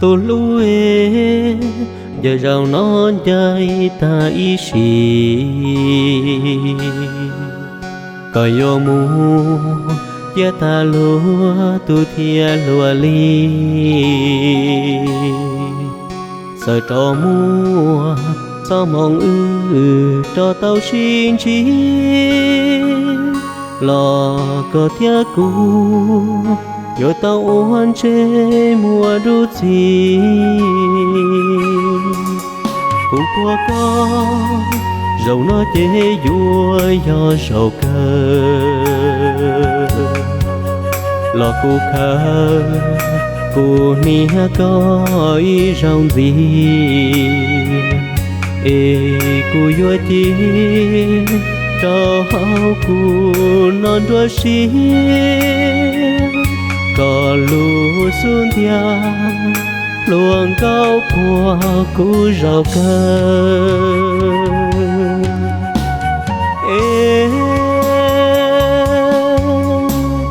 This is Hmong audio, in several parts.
Tus hlub e, ncaim zaum no ncaim tag ib sim, koj yuav mus cia tag luag tus thiaj hluas li. Txawm rov muaj txoj hmoov wb rov tau sib ntsib los koj thiab kuv yuav tau ua ntsej muag dub txig. Kuv puag koj zaum no ces yuav yog zaum kawg, los kuv khawv kuv hniav koj ib zaug ntxiv, es kuv yuav cia rau hauv kuv no nruab siab. Koj lub xub ntiag hluas nkauj puag kuv zaum kawg. Es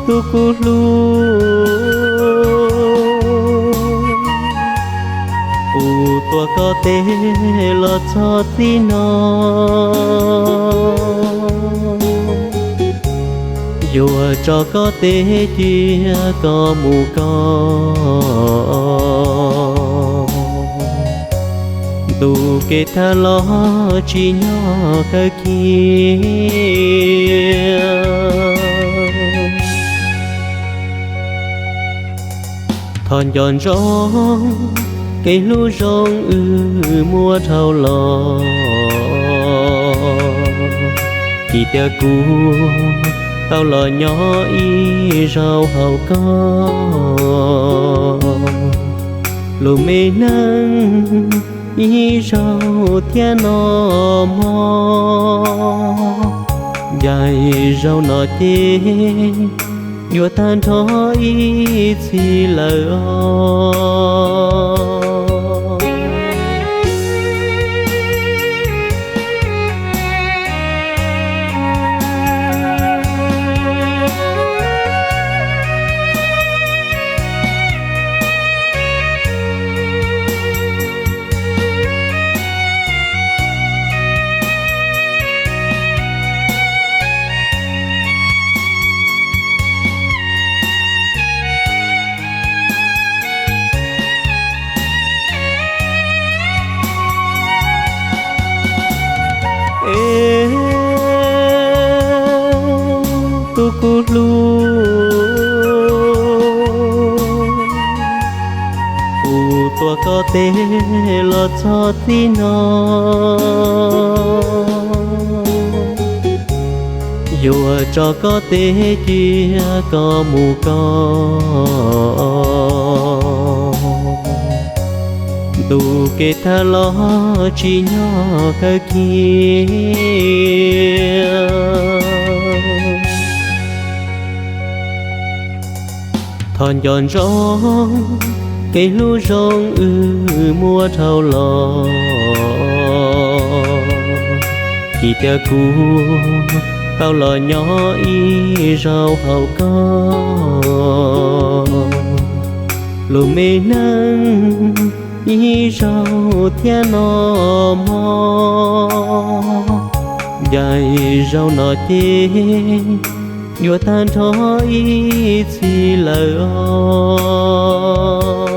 tus kuv hlub, kuv tuav koj tes los txog txij no, yuav tso koj tes cia koj mus koj. Ntu kev thab los tsis nyob kawg kiag. Thov nco ntsoov kev hlub zoo wb muab dhau los, vim tias kuv tau los nyob ib zaug hauv koj lub me neej ib zaug thiab no mog. Ncaim zaum no ces yuav tag nrho ib txhis lawm os. Es tus kuv hlub, kuv tuav koj tes los txog txij no, yuav tso koj tes cia koj mus koj. Ntu kev thab los tsis nyob kawg kiag. Thov nco ntsoov kev hlub zoo wb muab dhau los, vim tias kuv tau los nyob ib zaug hauv koj lub me neej ib zaug thiab no mog. Ncaim zaum no ces yuav tag nrho ib txhis lawm os.